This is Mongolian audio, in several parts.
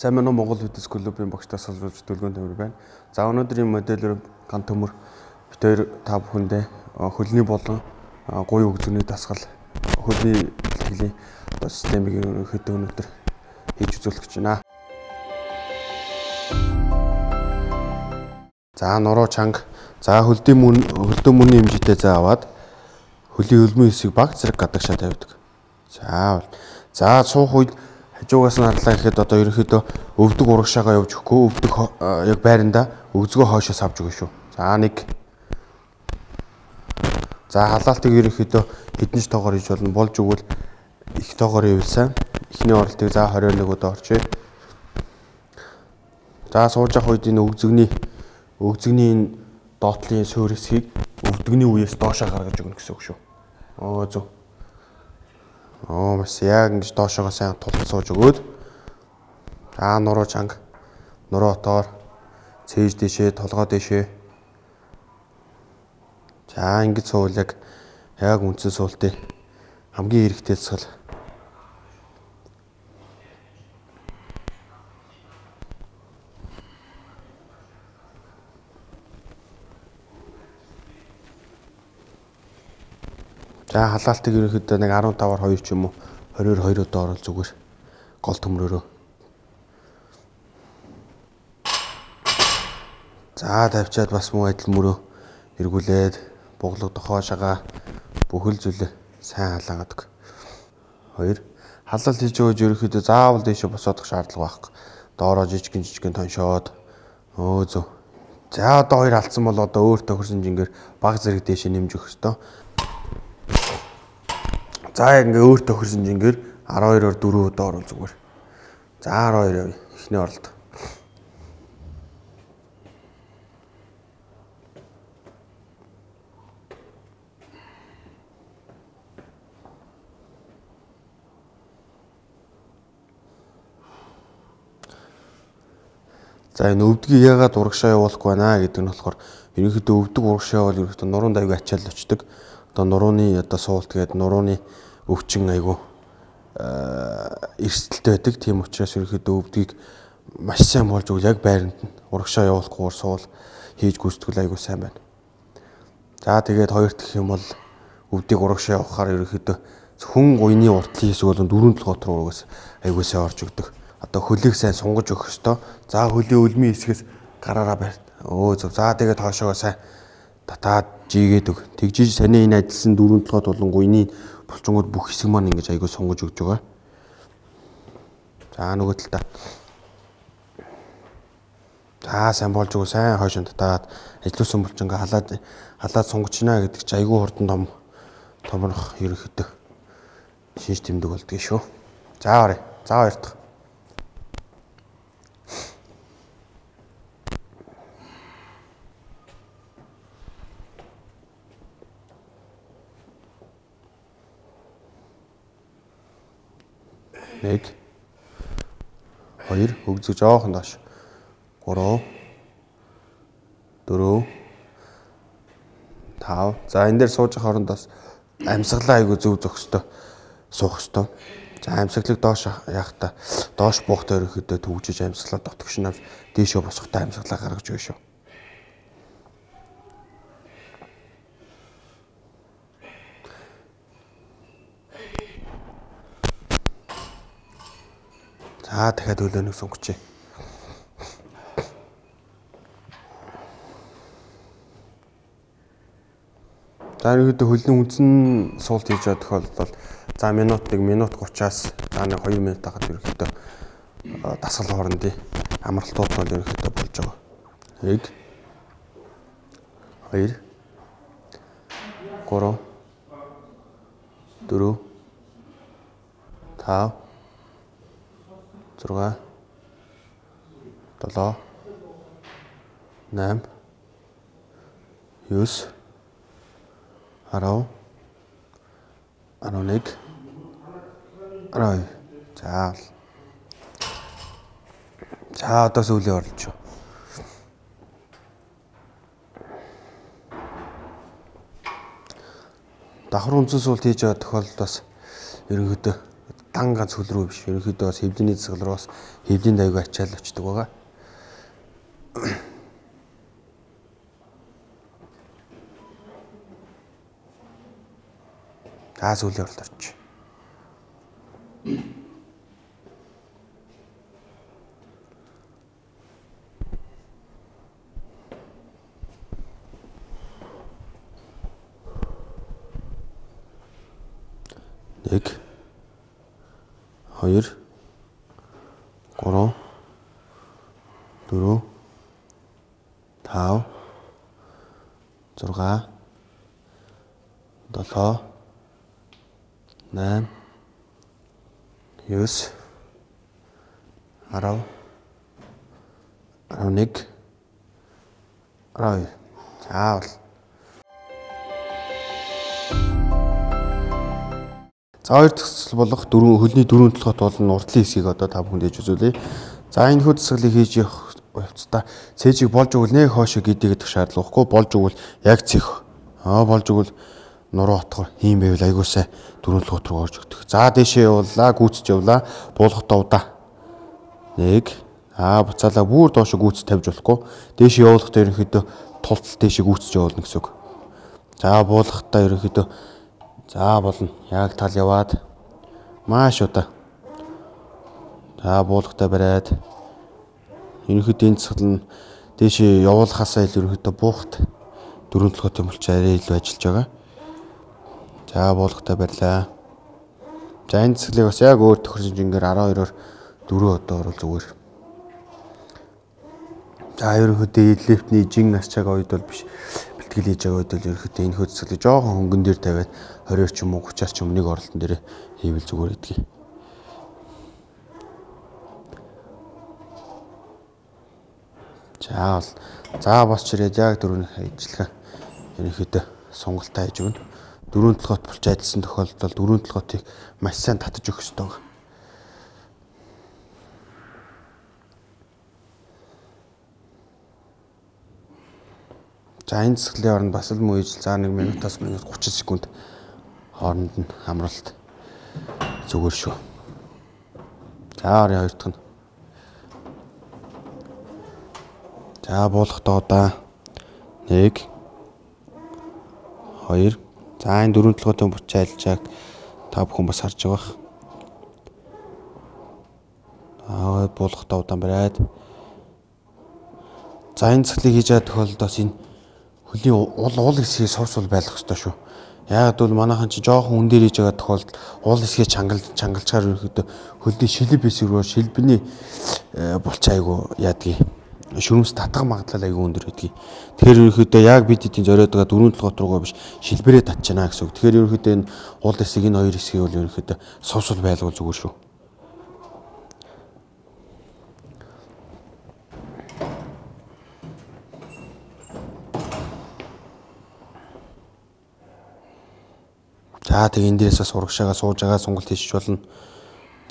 Сайн байна уу, Монгол Фитнес клубын багш дасгалжуулагч Дүлгэн Төмөр байна. За, өнөөдрийн модельээр Ган Төмөр бид хоёр та бүхэндээ хөлний болон гуй өгзөгний дасгал, хөлний бэлтгэлийн одоо системийг ерөнхийдөө өнөөдөр хийж үзүүлэх гэж байна. За, нуруу чанга. За, хөлдийн мөнний хэмжээтэй зай аваад хөлийн хөлмийн хэсгийг баг зэрэг гадагшаа тавьдаг. За, суух үед хажуугаас нь харлаа гэхэд одоо ерөнхийдөө өвдөг урагшаага явж өгөхгүй, өвдөг яг байрандаа өвзгөө хойшоо савж өгнө шүү. За, нэг. За, халаалтыг ерөнхийдөө хэдэн ч тоогоор хийж болно. Болж өгвөл их тоогоор хийвэл сайн. Эхний оролтыг за 21 удаа орчъё. За, сууж явах үед энэ өвзгөний энэ доотлын суурь хэсгийг өвдөгний үеэс доошоо гаргаж өгнө гэсэн үг шүү. Оо, зөв. Оо, бас яг ингэж доошоогоо сайн тулт сууж өгөөд. За, нуруу чанга, нуруу отоор цээж дэшээ, толгой дэшээ. За, ингэж суувал яг үндсэн суултын хамгийн хэрэгтэй дасгал. За, халаалтыг ерөнхийдөө нэг 15-аар 2 ч юм уу 20-оор 2 удаа орол зүгээр гол төмрөөрөө. За, тавьчаад бас мөн адил мөрөө эргүүлээд буглаг дохоошагаа бүхэл зүйлээ сайн халаагадаг. 2 халаалт хийж байгаа ерөнхийдөө заавал дээшээ босоодох шаардлага байхгүй. Доороо жижигэн тоншоод. Өө, зөв. За, одоо хоёр алдсан бол одоо өөр тохирсон жингээр баг зэрэг дээшээ нэмж өгөх ёстой. За, яг ингээ өөр тохирсон жингээр 12-оор 4 удаа орвол зүгээр. За, 12 явъя. Эхний оролт. За, энэ өвдгийг яагаад урагшаа явуулахгүй байна гэдэг нь болохоор ерөнхийдөө өвдөг урагшаа явуул ерөнхийдөө нуруунд аягүй ачаал очдог. Одоо нурууны одоо суулт гээд нурууны өвчин айгүй эрсдэлтэй байдаг. Тийм учраас ерөнхийдөө өвдгийг маш сайн болж өгвөл яг байранд нь урагшаа явуулахгүйгээр суул хийж гүйцэтгэл айгүй сайн байна. За, тэгээд хоёр дахь юм бол өвдгийг урагшаа явахаар ерөнхийдөө хүн гуйны уртлын хэсэг болон дөрвөн толгой руу угаас айгүй сайн орж өгдөг. Одоо хөлийг сайн сунгаж өгөх ёстой. За, хөлийн өлмийн хэсгээс гараараа байр. Өө, зөв. За, тэгээд хоошоогоо сайн татаад жигээд өг. Тэгжиж саний энэ ажилласан дөрвөн толгой болон гуйны булчингууд бүх хэсэг маань ингэж айгүй сунгаж өгч байгаа. За, нөгөө талдаа. За, сайн болж өгөө, сайн хойшоо татаад ажилласан булчингаа халаад сунгачна гэдэг чи айгүй хурдан томрох ерөнхийдөө шинж тэмдэг болдгийг шүү. За, орё. За, хоёр дахь. Нэг, хоёр, хөгзөг жоохон доош. 3, 4, 5. За, энэ дээр сууж байгаа хооронд бас амьсгалаа айгүй зөв зохистой суух ёстой. За, амьсгалыг доош яахта доош буухтай ерөнхийдөө төвжиж амьсгалаа дотгош нь авч дээшөө босгохтой амьсгалаа гаргаж өгнө шүү. За, дахиад хөлөөнийг сунгачъя. За, ерөнхийдөө хөлний үндсэн суулт хийж байгаа тохиолдолд за минут 1 минут 30-аас за нэг 2 минут хахад ерөнхийдөө дасгал хоорондын амралтууд бол ерөнхийдөө болж байгаа. 1 2 3 4 5 6 7 8 9 10 11 12. За. За, одоо сүүлийн оролт шүү. Давхар үндсэн суулт хийж байгаа тохиолдолд бас ерөнхийдөө дан ганц хөл рүү биш. Ерөнхийдөө бас хэвлэний засаглал руу бас хэвлийн аягүй ачаал очдөг байгаа. За сүүлийн оролт орчих. Нэг, хоёр, гурав, дөрөв, тав, зургаа, долоо, 8, 9, 10, 11, 12. За бол. За хоёр дахь болох дөрвөн хөлний дөрвөн толгойт болон урдлын хэсгийг одоо та бүхэнд хийж үзүүлье. За энэ хүү засаглалыг хийж явах явцдаа цээжийг болж өгвөл нэг хоошо гэдэг шаардлага байхгүй, болж өгвөл яг цэх. Болж өгвөл нуруу отгор ийм байвал айгуу сайн дөрвөн толгойт руу орж өгдөг. За дээшээ явуулаа, гүйцэж явлаа, буулгахдаа удаа. 1 буцаалаа бүр доошо гүйц тавьж болохгүй. Дээшээ явуулахдаа ерөнхийдөө тултал дээшээ гүйцэж явуулна гэсэн үг. За буулгахдаа ерөнхийдөө за болно. Яг тал яваад маш удаа. За буулгатай бариад ерөнхийдөө энэ засаглал нь дээшээ явуулахаасаа илүү ерөнхийдөө буухт дөрвөн толгойтой мөлч арай илүү ажиллаж байгаа. За буулгатай барилаа. За энэ засаглалыг бас яг өөр тохирсон жингээр 12-оор 4 одоо орвол зүгээр. За ерөнхийдөө лифтний жин насчаага үед бол биш. Бэлтгэл хийж байгаа үед бол ерөнхийдөө энэ хөө засаглалыг жоохон хөнгөн дээр тавиад 20-оор ч юм уу 30-аар ч юм нэг оролтон дээр хийвэл зүгээр гэдгийг. За бол за босч ирээд яг дөрөв ажиллагаа ерөнхийдөө сонголтоо хийж өгнө. Дөрвөн толгойт булч ажилласан тохиолдолд дөрвөн толгойтыг маш сайн татаж өгөх ёстой. За энэ засаглалын оронд бас л муу ижил за 1 минутаас минут 30 секунд хооронд нь амралт зүгээр шүү. За орын хоёр дахь нь. За буулгахдаа удаа 1 2. За энэ дөрвөн толгойтой булч айлжааг та бүхэн бас харж байгаа бах. Буулгахдаа удаан бариад. За энэ засаглалыг хийж байгаа тохиолдолд бас энэ хөлийн уул хэсгийг сувс сул байлгах ёстой шүү. Яг бол манайхан чи жоохон үн дээр хийж байгаа тохиолдолд уул хэсгийг чангалчаар ерөнхийдөө хөлний шилб хэсэг рүү шилбэний булч айгу яадгийг шүрмс татах магадлал айгу өндөр гэдгийг. Тэгэхээр ерөнхийдөө яг бид эдийн зориод байгаа дөрвөн толгойт руугаа биш шилбэрээ татчихна гэсэн үг. Тэгэхээр ерөнхийдөө энэ уул хэсэг энэ хоёр хэсгийг бол ерөнхийдөө сувс сул байлгуул зүгээр шүү. За тэг энэ дээрээс бас урагшаага сууж байгаа сонголт хийчих болно.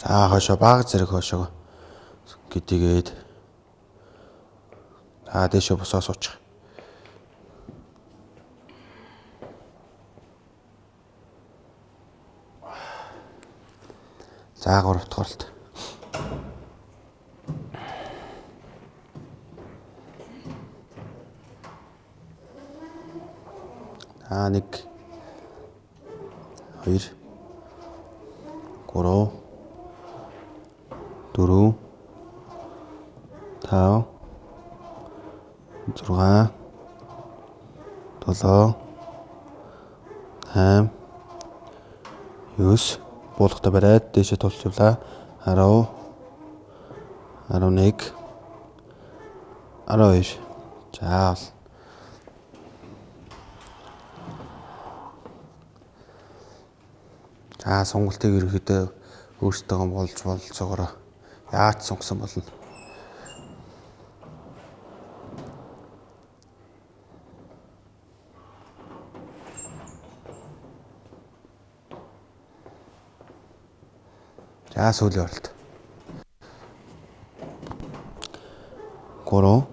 За хойшоо баг зэрэг хойшоо гэдийгээд за дээшээ босоо суучих. За гурав дахь оролт. За 1 2 3 4 5 6 7 8 9 буулгатай бариад дээшээ тулж явлаа. 10 11 12. За За сонголтыг ерөнхийдөө өөрсдөө болж болцоогоор яаж сонгосон болно. За сүүлийн оролт. 3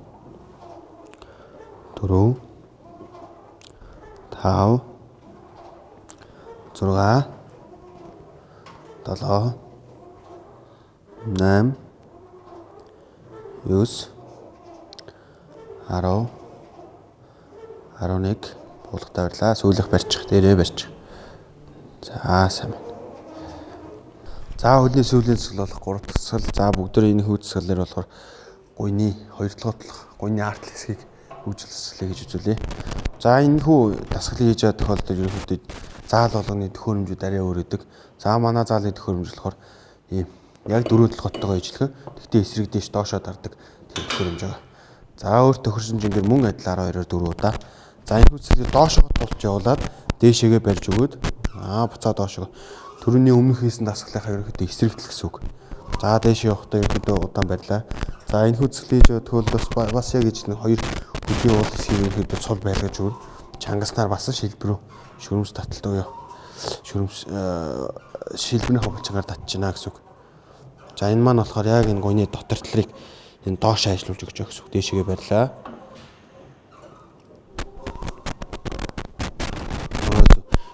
4 5 6 7 8 9 10 11 буулгатаа барьлаа. Сүүлэх барьчих. Дээрээ барьчих. За сайн байна. За хөлний сүүлийн засал болох 3 дахь засал. За бүгдөө энэ хүү засалаар болохоор гуйны 2 дахь готлох гуйны арт хэсгийг хөгжил засалыг хийж үзүүлье. За энэ хүү дасгалыг хийж байгаа тохиолдолд ерөнхийдөө заал болгоны төхөөрөмжүүд арай өөр өгдөг. За манай заалын төхөөрөмж болохоор ийм яг 4 толготтойгоо ижилхэн. Тэгтээ эсрэг дээш доошоо дардаг тийм төхөөрөмж байгаа. За өөр төхөрсөн жингээр мөн адил 12-оор 4 удаа. За энэ хүү засалыг доошоо тулж явуулаад дээшээгээ барьж өгөөд буцаа доошоо. Төрөний өмнөх хийсэн дасгалынхаа ерөнхийдөө эсрэгтэл гэсэн үг. За дээшээ явахдаа ерөнхийдөө удаан барьлаа. За энэ хүү засалыг хийж байгаа тохиолдолд бас яг ижилхэн хоёр хөлийн уул хэсгийг ерөнхийдөө цул байлгаж өгнө. Чангаснаар бас шилбэр рүү шүрмс таталт буюу шүрмс шилбэрийн ховлчгаар татчихна гэсэн үг. За энэ маань болохоор яг энэ гуйны дотор талыг энэ доош ажиллуулж өгч байгаа гэсэн үг. Дээшээгээ барьлаа.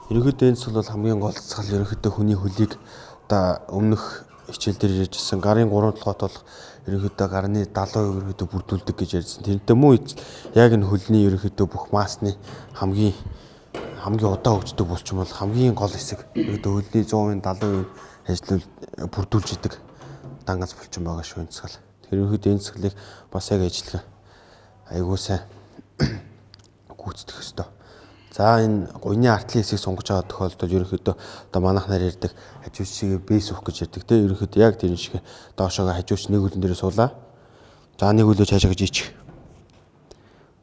Ерөнхийдөө энэ засал бол хамгийн гол засал. Ерөнхийдөө хүний хөлийг одоо өмнөх хичээл дээр ярьжсэн гарын 3 толгойт болох ерөнхийдөө гарны 70% ерөнхийдөө бүрдүүлдэг гэж ярьжсэн. Тэрнтэй мөн яг энэ хөлний ерөнхийдөө бүх массны хамгийн удаан хөгждөг булчин бол хамгийн гол хэсэг. Ерөнхийдөө хөлний 100% 70% ажиллуул бүрдүүлж идэг дан ганц булчин байгаа шүү энэ засал. Тэр ерөнхийдөө энэ засалыг бас яг ажиллах айгуу сайн гүйцэтгэх ёстой. За энэ гуйны артлын хэсгийг сунгаж байгаа тохиолдолд ерөнхийдөө одоо манайх нар ярьдаг хажууч шигээ бэс өгөх гэж ярьдаг те. Ерөнхийдөө яг тэрэн шиг доошоогоо хажууч нэг хөлн дээрээ суулаа. За нэг хөлөө цаашаа гэж ичих.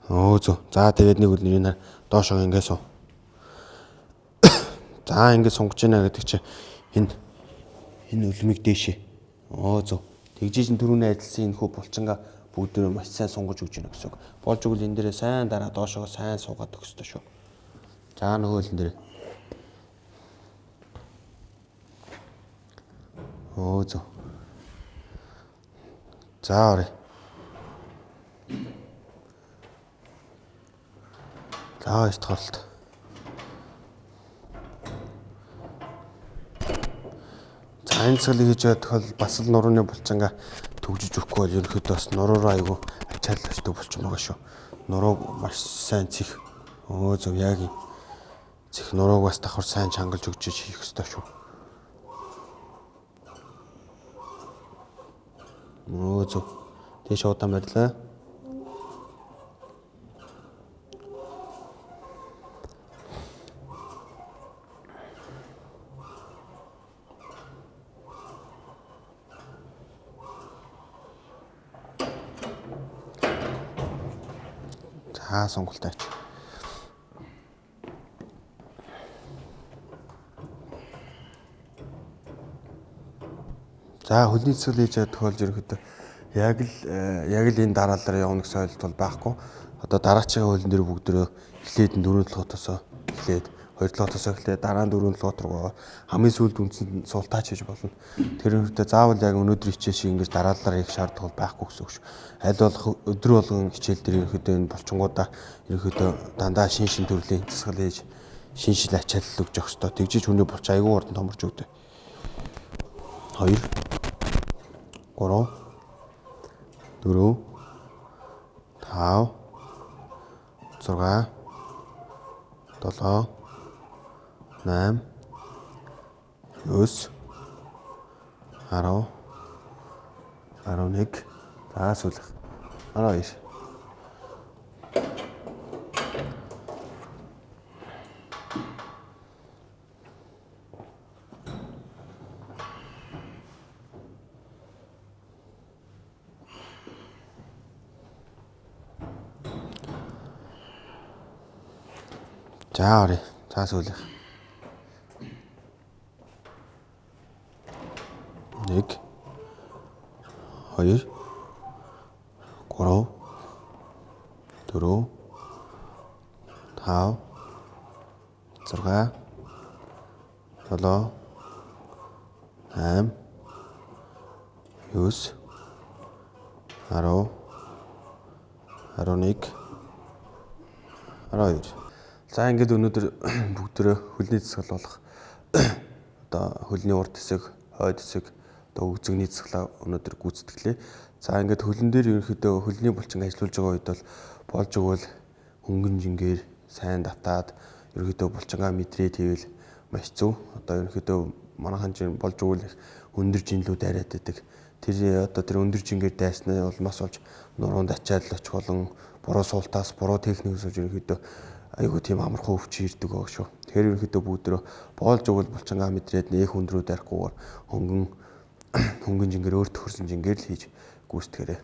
Өө зөө. За тэгээд нэг хөлн нэр доошоогоо ингэ суу. За ингэ сунгаж байна гэдэг чинь энэ өлмийг дээшээ. Өө зөө. Тэгжиж ин түрүүний ажилласан энэ хүү булчингаа бүгдөө маш сайн сунгаж өгч байна гэсэн үг. Болж өгвөл энэ дээрээ сайн дараа доошоогоо сайн суугаад өгөх ёстой шүү. За нөгөө хөлн дээр. Өө зөө. За орё. За хоёр дахь оролт. За энэ засалыг хийж байгаа тохиолдолд бас л нурууны булчингаа төгжиж өгөхгүй бол ерөнхийдөө бас нуруу руу айгүй ачаал өсдөг булчин байгаа шүү. Нурууг маш сайн цэх. Өө зөв яг юм. Цэх нурууг бас давхар сайн чангалж өгч хийх ёстой шүү. Өө зөв. Тийш удаан барьлаа. За сонголтоо ач. За хөлний засал хийж байгаа тохиолдолд ерөнхийдөө яг л энэ дараалалаар явна гэсэн ойлголт бол байхгүй. Одоо дараачийн хөлн дээр бүгдөө эхлээд 4 толгоотосоо эхлээд 2 толгоотосоо эхлээд дараа нь 4 толгоот руу хамгийн сүүлд үндсэн суултаач хийж болно. Тэр ерөнхийдөө заавал яг өнөөдөр хичээл шиг ингэж дараалалаар хийх шаардлага бол байхгүй гэсэн үг шүү. Аль болох өдөр болгон хичээл дээр ерөнхийдөө энэ булчингуудаа ерөнхийдөө дандаа шин шин төрлийн засал хийж шин шил ачаалал өгч явах ёстой. Тэгжиж хүний булчин айгүй хурдан томорч өгдөг. 2 3 4 5 6 7 8 9 10 11. За сүүлэх 12. За орё. За сүүлэх. 1 2 3 4 5 6 7 8 9 10 11 12. За ингээд өнөөдөр бүгдөө хөлний засал болох одоо хөлний урд хэсэг, хойд хэсэг, Одоо өгзөгний засаглаа өнөөдөр гүйцэтгэлээ. За ингээд хөлн дээр ерөнхийдөө хөлний булчин ажиллуулж байгаа үед бол болж өгвөл хөнгөн жингээр сайн татаад ерөнхийдөө булчингаа мэдрээ тэгвэл маш зөв. Одоо ерөнхийдөө манайхан чинь болж өгвөл их өндөр жинлүү дайраад байдаг. Тэр одоо тэр өндөр жингээр дайснаа улмаас болж нуруунд ачаал очих болон буруу суултаас буруу техникээс болж ерөнхийдөө айгүй тийм амархан өвчин ирдэг байгаа шүү. Тэгэхээр ерөнхийдөө бүгдөө болж өгвөл булчингаа мэдрээд нэх өндрөө дайрахгүйгээр хөнгөн жингээр өөр төхөрсөн жингээр л хийж гүйцэтгэрэй.